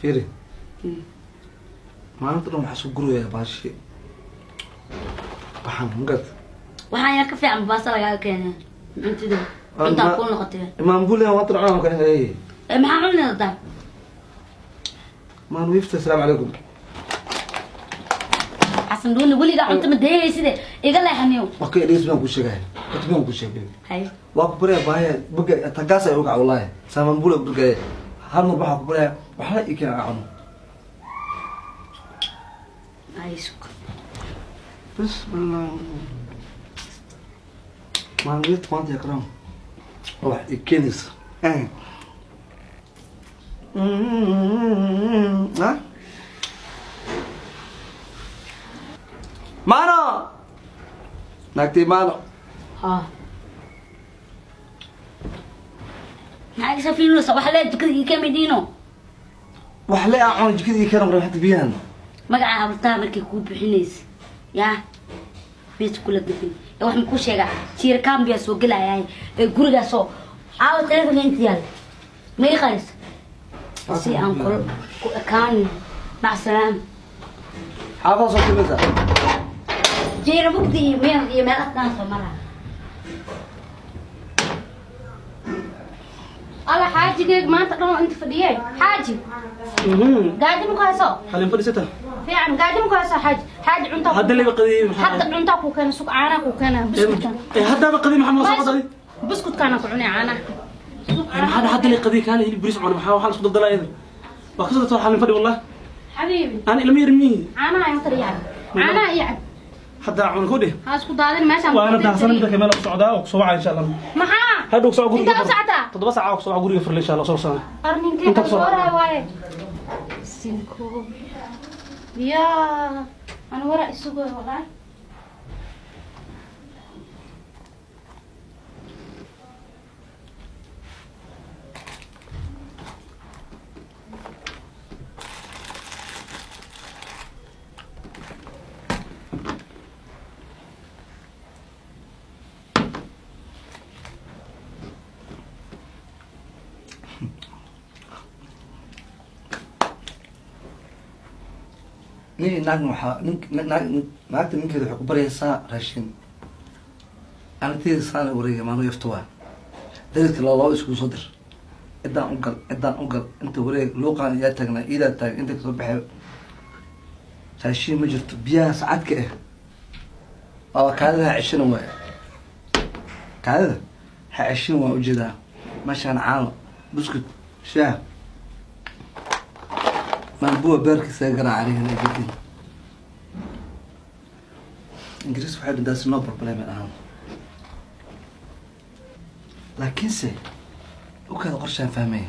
Fiiri, maalinta dhan waxaa isku gurayaa baashi waxaan mugad. Waxaan yaa ka fiican baasa lagaaga keenay cuntida, cuntaa kuu noqotee. Imaanbulia waan tarcaan kan hey. Ee, maxaa cuni doontaa? Maan wiifta, asalaamu calaykum. Xasan Dhuuni, weligaa cunta ma dayahayside, iga leexaniyo. Okay, dhegeysi, baan kuu sheegaya horta, baan kuu sheegay. Hay. Waa ku baraya baahaya boga tagaas ay ugaca, wallahi saamanbula burgaya hal mar waxaa ku baraya waxla ii keen aan cuno. Ay, suk. Bismillah, maan wiifta maanta yaqraan oo wax ii keenaysa. Ha maano, naagtii maano. Ha, maxaa iga soo fiirinaysa? Waxa lee jikada ii kamidiino. Wax le aan cuno, jikada ii keena hata biyahan. Magaca habartaha markay kuu bixinaysa yaa meesha kula gafin ee wax makuu sheegaa, jiira kambiyaa soo gelayaa ee gurigaasoo caawa. Telefonka inta yaal ma ii qarisa si aan kula ku ekaanin. Mac salaam. Xaafada soo timida. Jiira mugdi iyo meel iyo meel afkaan soo maraa. Alla, xaajigeeg maanta dhan oo inta fadhiyee. Xaaji, gaajo ma ku hayso? Halin fadhiisata. Fiican, gaajo ma ku hayso, xaaji? Xaaji, cuntaa Hadda laba qadiyey maxaa? Hadda cuntaa kuu keena, sug, caanaa kuu keena, buskudka. Ee, haddaba qadiy maxaa noo soo qadaday? Buskudkaana ku cunay caanaha. Sug. Maxaa hadda la qadiy? Kaale, hilib bariis cunay, maxaa waxaa la isku daldalaa iyada? Waa ka soo dartaa halin fadhi, wallah. Xabiibi. Aan ilma yar miyi. Caanaha inta ii cab, caanaha ii cab. Hadda cun ku dheh. Ha isku daadin meeshaan. Waana daahsan midda meel ku socdaa oo ku soo wacay insha Allah. Maxaa? Hadhow soo guriga. Intaa u socotaa? 7 saac ku soo waca guriga furle insha Allah, soo socda. Arninkee Inta ku soo soo waaye sinko yaa ana wara isugo, wallahi. Nin naagna waxaa nink naag naagta ninkeeda waxay ku baryaysaa raashin. Anagtayda saana wareegay maanu yafta waa dariska laba laba iskugu soo dir, ciddaan u gal, ciddaan u gal, inta wareeg luuqaan yaa taagnaa, iidaa taagan, inta kasoo baxay raashin ma jirto. Biyaha sacadka ah waa kaadida ha ceshina waay, kaadida ha ceshin waan ujeedaa. Meeshaan caano, buskud, shaah, maanbuwa beerkiisa garaaca anigana jeedin. Ingiriis waxay dhintaasi no problem ahaan, laakiinse u kaada qorshaan fahmaya.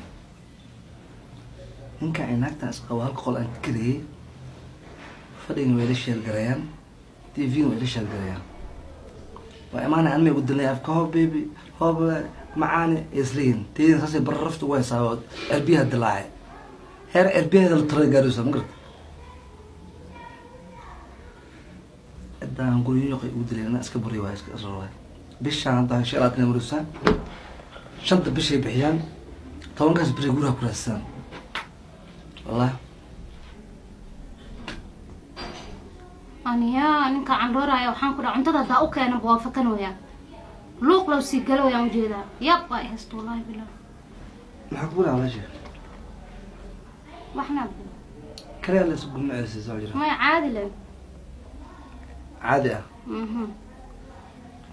Ninka ay naagtan isqabo halka qol aan karayay, fadhigan way la sheergarayaan, TV-gan way la sheergarayaan, waa imaanay anmay ugu dilnay afka, "Hoob baby, hoob macaani," isleeyihin. Teedin saasay bararafta ugu haysaa oo cirbiyaha dilaacay, heer cirbiyaheeda la taray gaaraysa ma garata. Ciddaan guryoqay ugu dileen anaa iska buriy waay, iska asro waay. Bishaan hadda 25 maraysaa, shanta bishay bixiyaan, 10kaas beri guraha ku raadsadaan, wallah. Aniyaa ninka candhooraya, waxaan ku dhaha cuntada haddaa u keenanba waa fakanooyaa, luuq low sii galowayaan ujeedaa. Yab, waa haysto, wallahi bilah. Maxaa ku buraa walaasha? Waxna. Kaliya la isku gumaceysa soo jira. Maya, caadi le. Caadi ah.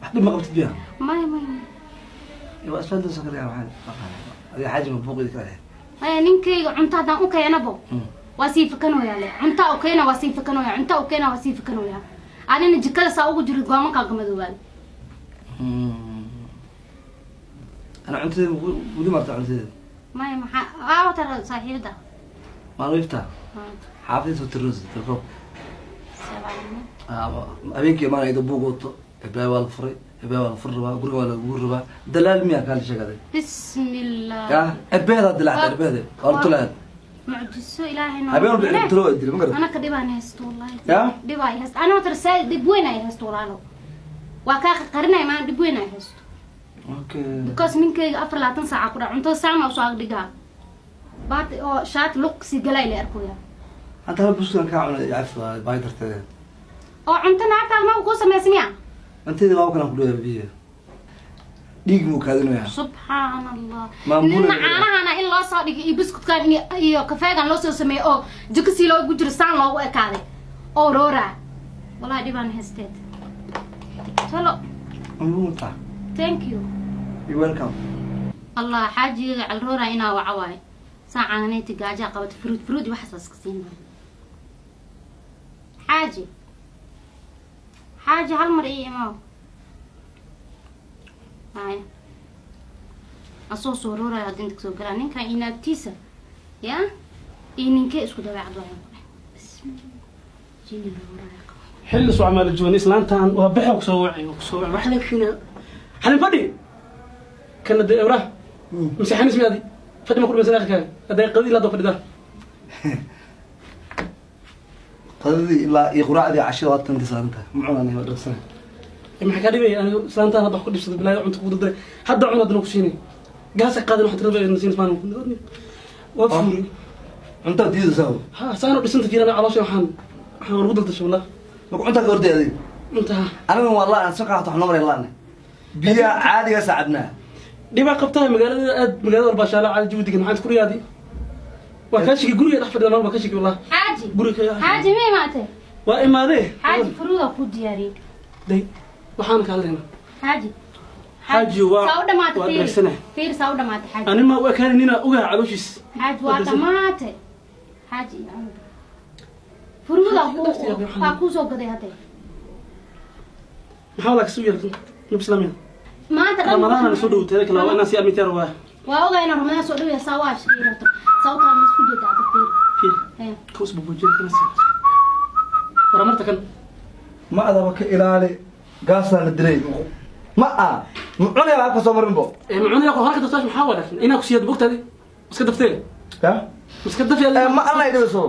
Wax dhib ma qabtid biya? Maya, maya. Waa isfahantaasa kaliya, waxaan adiga xaaji ma buuqidi kala. Maya, ninkayga cunto haddaan u keenabo waa sii fakanooyaa le. Cuntaa u keena, waa sii fakanooyaa, cuntaa u keena, waa sii fakanooyaa. Anina jikada saa ugu jiro goomankaa gamadoobaada. Ana cuntadeeda weli marta cuntadeeda. Maya, maxaa aawata saaxiibada? Maalifta xaafadii soo tirinaysa telefoon habeenkii imaan iyadoo buug wato, hebaa waa la furay, hebaa waa la furi rabaa, guriga waa lagu rabaa, dalaal miyaa kaala sheegaday? Bismillah. Ya erbeeda dilacda, erbeeda waa la tulaad. Mucjiso ilaahay noo. Habeen walba cirib tiro waa dili ma garata. Anaka dhibaan haysto, wallahi. Ya? Dhib ay haysto ana watar saa, dhib weyn ay haysto, walaalo, waa kaa qarinaya maan, dhib weyn ay haysto. Okay. Because ninkayga 24 saaca ku dhac cuntada saama usoo agdhigaa. Baati oo shaati luqsi galay la arkoya. Hadda hal buskan kaa cunay, cafi baay darteed. Oo cunto naagtaada ma kuu samaysmiya? Cuntadii waa kalan ku dhawaaba, biyo dhiig muu kaadinayaa. Subxaan Allah. Maamula. Nina caanahana in loo soo dhigay iyo biskutkan iyo kafeegan loo soo sameeyey oo jikasii loogu jiro, saan loogu ekaaday oo roora. Wallahi dhibaan haysteed talo. Amuuta. Thank you. You welcome. Allah, xaajiga calroora inaa waca waaye. Saa caananeyti gaajaa qabata, fruit fruit waxaas iska siin doona. Xaaji, xaaji, hal mar ii imaaw. Haya, asoo soo rooraya hadda inta kasoo galaa ninkan iyo naagtiisa ya iyo ninkee isku dabeecad waayan ku dheh. Bismillah, jini rooraya qaba. Xilli soo maal joon islaantan waa bixi ku soo wacay, ku soo wacay. Wax leekhina xalin fadhi kana de ewra mise xanis miyaadi fadhi ma ku dhimaysan akhirkaaga hadday qadi ilaa doo fadhidaa. Qadadii ilaa iyo quraacdii cashada waa tan ka saaran tahay, ma cunanay, waa dhaqsanay. Maxaa kaa dhibaya? Anigu islaantan hadda wax ku dhibsado bilaayo cunto kugu dardaray, hadda cun, haddana ku siinay gaasa qaadan waxaan tirada siin ismaan waa fuuri. Cuntada diidaysaa? Ha, saano dhisanta fiirana caloosha waxaan ugu daldashay wallah. Marka cuntaa ka hortay adiga? Cunta. Aniga waa la aan soo qaato, wax noo maray laane biyaha caadigaa saacadnaa. Dhibaa qabtaa magaalada, aad magaalada walbaashaala caadi jawi degan. Maxaan isku riyaadi waa kaa shigi guriga dhex fadhida maalin waa ka shigi wallah. Xaaji. Guriga ka. Xaaji, ma imaatay? Waa imaadee. Xaaji, furuudaa kuu diyaariyey. Day, waxaan ka hadlaynaa. Xaaji. Xaaji, saa u dhamaatay. waa Fiiri. dheersanahay. Fiiri, saa u dhamaatay, xaaji. Ani ma u ekaanin inaa ogaha calooshiis. Xaaji, waa dhamaatay, xaaji iyo aniga furuudaa Xaaji, dhafti yaa ku waa kuu soo gaday hadda. Maxaa walaa kasoo yeelkan nab islaamiya? Maanta dhan. Ramadaana soo dhow, teeda kale waa inaan si armiteer waa. Waa ogaa inaan Ramadaan soo dhaweya. Saa waa fiiri horta, saa u taal ma isku jeedaa hadda? Fiiri. Fiir. Hee. Kaus bubuujin kana si waramarta kan. Ma adaba ka ilaali, gaasaan la dilay, ma a ma cunaya lacag ka soo marinbo. Ee macunaya qor halka daftaas maxaa wada inaa ku siiyad bogtaadi iska daftee. Ya. Iska dafee. Ee ma alla idhibayso.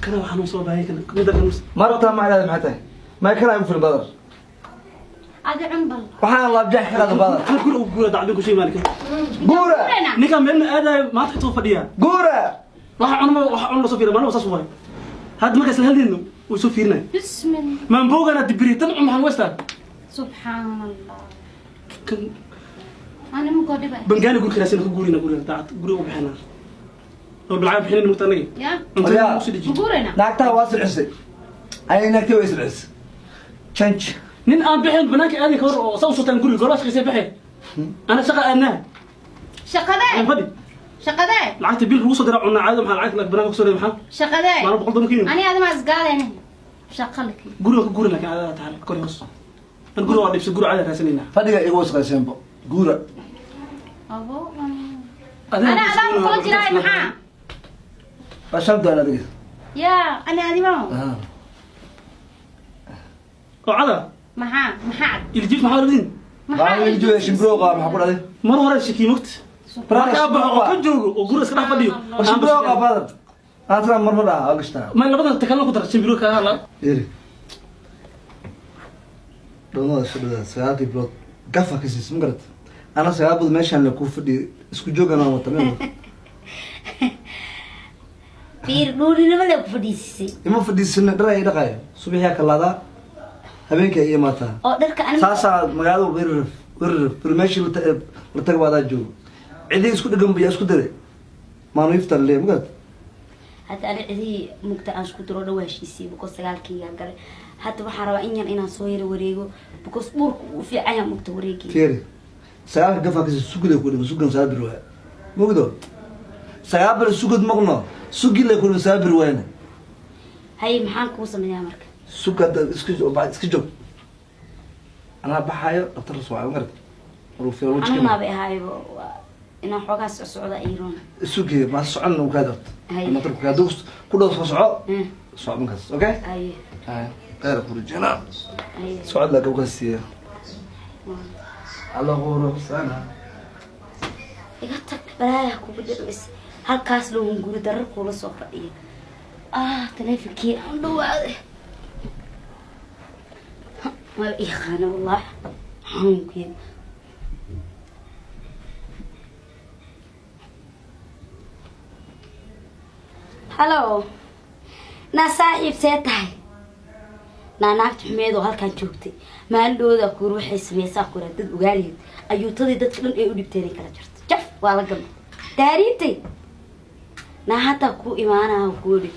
Kana waxaan u soo baahay kana mida kan. Marabtaa ma ilaali, maxay tahay may kana igu filin badar. Adi cun bal. Waxaan laabjeex ka qaada badar. Kan guri ugu guura dacdin ku shay maalin. Guura. Ninka meelna aadayo maanta intuu fadhiyaa. Guura. Waxa cunma waxa cun la soo fiiray maalin saas waay hadda markaas la hadlayno wuu soo fiirinay. Bismillah. Maambogana dibiri tan cun maxaan westaa. Subxaan Allah. Kan. Ani ma koo dhibay. Bangaani guri kiraasina ka guurina guriga daacad guriga u bixinaa oo bilcaan bixinin mugta aniga. Ya. Cuntada Oyaa. ugu soo dejiyo. Ma guurayna? Naagtaa waa silcisay, ani naagtii way silcisay change. Nin aan bixin banaanka aadi ka hor oo saa u sotaan guriga goraa shaqaysay bixe ana shaqa aadnaa. Shaqadee? Aan fadhi. Shaqadee? Lacagta bil lagu soo diraa cunaa caado, maxaa lacagta banaanka kusoo diray maxaa? Shaqadee? Maalin $100 kiin. Ani adama isgaalayna shaqa laki. Guriga ka guuri laakiin caadada tahay kor iyo hoos an guriga waa dhibsa, guri caada raasanaynaa. Fadhiga igu wasaqayseenbo, guura. Abo, ana adaan kula jiraay maxaa? Waa shan doon adiga. Yaa ani adima. Ah. Oo cada. Maxaa maxaa? Iljiif maxaa rabdin? Maxaa? Baa iljiif shimbirooqa maxaa ku dhacday? Mar hore shaki mugta markaa baxo oo ka joogo oo guriga iska dhex fadhiyo. Shimbirooqa badar aatra mar ma dhaha waa gashtaa. Ma labadan takalna ku dar shimbiro ka la. Iri dhoomada soo dhawaad 9-kii bilood gafa ka siis ma garat, ana 9 bilood meeshaan la kuu fadhiyo isku joogan aan wata meel. Fiir, dhuulinimada ku fadhiisisay. Ima fadhiisana, dhar ay dhaqayo, subaxyaa kalaadaa, habeenkii ay imaataa. Oo dharka ani. Saasaa magaalada weriraf weriraf bir meeshii la taga waadaa joogo, cidii isku dhegan bayaa isku daray maanuifta le ma garat. Hadda ani cidihii mugta aan isku diro dhan waa heshiisiyey because 9-kiygaa galay. Hadda waxaan rabaa in yar inaan soo yaro wareego because buurka uu fiican yahay mugta wareegii. Fiiri, 9-ka gafaa kasi suguday ku dhiman, sugan 9 bir waaya mugdo 9 bir sugud maqno sugi lay ku dhiman 9 bir waayna. Hay, maxaan kuu sameeyaa marka? Sug hadda iska joog, anaa baxaayo dhaktar la soo ma garat. Xanuunaabay ahaayba, waa inaan xoogaa socsocda iroon. Sugi ma socon uu kaa darto. Hay. Dhaktar ku hadduu ku dhow soo soco soco markaas, okay. Haye. Hay, khayr ku rajeenaa. Haye. Socod laa gabka siiya alla quruxsana. Iga tag, balaayaa kugu dhirmis halkaas loo hunguri darar kuula soo fadhiya. Ah, taleefonkii aan dhawaaday ma yaqaana wallah xanuunkeeda. Halo, naa saaxiib, see tahay? Naa naagta xumeed oo halkaan joogtay maalin dhooda kuur waxay sameysaa kura dad ogaaliyeed ayuutadii dadka dhan ay u dhibteen ay kala jirto jaf waa la gamay taariibtay. Naa hataa ku imaanaha kuuri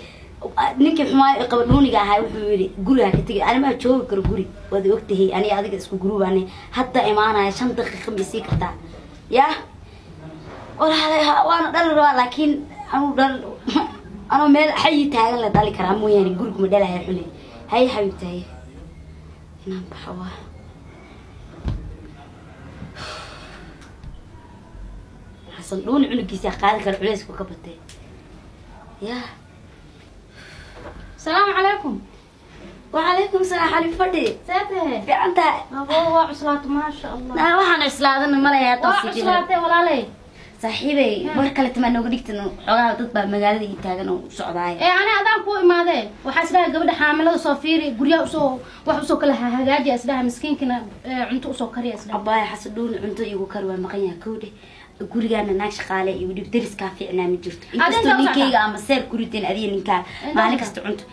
ninkii xumaayo ee qaba dhuuniga ahaa wuxuu yidhi gurigaa ka tegay, animaa joogi karo guri, waad ogtahay aniga adiga isku guruubane. Hadda imaanaya, 5 daqiiqa ma isii kartaa? Yah walaale, waana dhali rabaa, laakiin anuu dhal anoo meel xayi taagan la dhali karaa mooyaane, gurigu ma dhalaya xune. Haye xabiibta, haye, inaan baxo waa Xasan Dhuuni cunugiisa qaadi kara culeysku ka batay yah. Asalaamu calaykum. Wacalaykum salaam, xalib fadhi. See tahay? Fiican tahay. Abo, waa cuslaatay, maasha Allah. Naa waxaan cuslaadana malaya. Waa cuslaatay, walaalay. Saaxiibay, war kale tamaa nooga dhigtan, xoogaha dad baa magaalada ii taagan oo u socdaaya. Ee ani adaan kuu imaadee, waxaa isdhahay gabadha xaamilada soo fiiri, guryaha usoo wax usoo kala hagaajiya isdhahay, miskiinkana cunto usoo kariya isdhahay. Abbaaya, Xasan Dhuuni cunto iigu kari waa maqan yahay kowdhe. Gurigaana naag shaqaale igu dhib, dariskaa fiicnaa ma jirto. Adinta inkastoo u ninkayga ama seer kurideen adiga ninkaa Inta maalin u kasta cunto.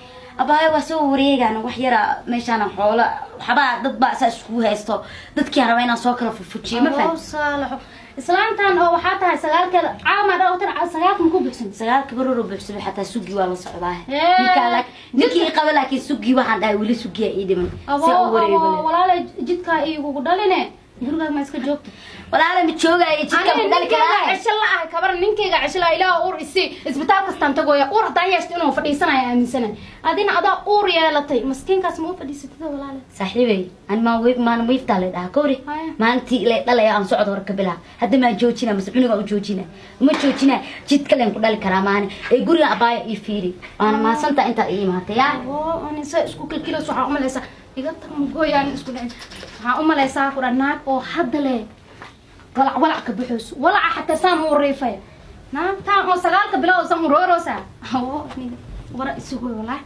Abbaaya, waa soo wareegaan wax yara meeshaana, xoola waxbaa dad baa saa iskugu haysto, dadkiaan rabaa inaan soo kala fufujiyo, ma Abow fahan? Saalaxo, islaantan oo waxaa tahay sagaalkeeda caama dhawtan, sagaalka makuu buuxsan? Sagaalka baroro buuxsamay, xataa sugi waa la socdaa. Ee, ninkaa ninkii qaba, laakiin sugi waxaan dhahay weli sugiyaa ii dhiman Abo si aan u wareego abo le. Walaalay, jidkaa igugu dhaline, gurigaaga ma iska joogto? Walaala, ma joogaayo jidkaan aniga ku dhali ninkeyga karaa. Cesho la ahay kabar, ninkeyga cesho la ilaah uur isi, isbitaal kastaan tagoya, uur haddaan yeeshto inuu fadhiisanaya aaminsanay. Adina adaa uur yeelatay, maskiinkaas ma u fadhiisatida, walaale? Saaxiibay, ani maan maan wiiftaa la dhahaa kowre. Haya. Maalintii la dhalaya aan socod hore ka bilaa, hadda maan joojina mase cunuga u joojina? Ma joojina, jid kalen ku dhali karaa maane ee guriga. Abaayo, ii fiiri, waana mahadsantaa intaad ii imaatay yaa. Oo ani sa isku kilkilos, waxaa umalaysaa iga tag mugooyaan isku dhicin, waxaa umalaysaa ku dha naag oo hadda le walac walac ka baxayso, walaca xataa saan u riifay, naagtaan oo sagaalka bilood san urooroosa. Oo aniga wara isugu walaa.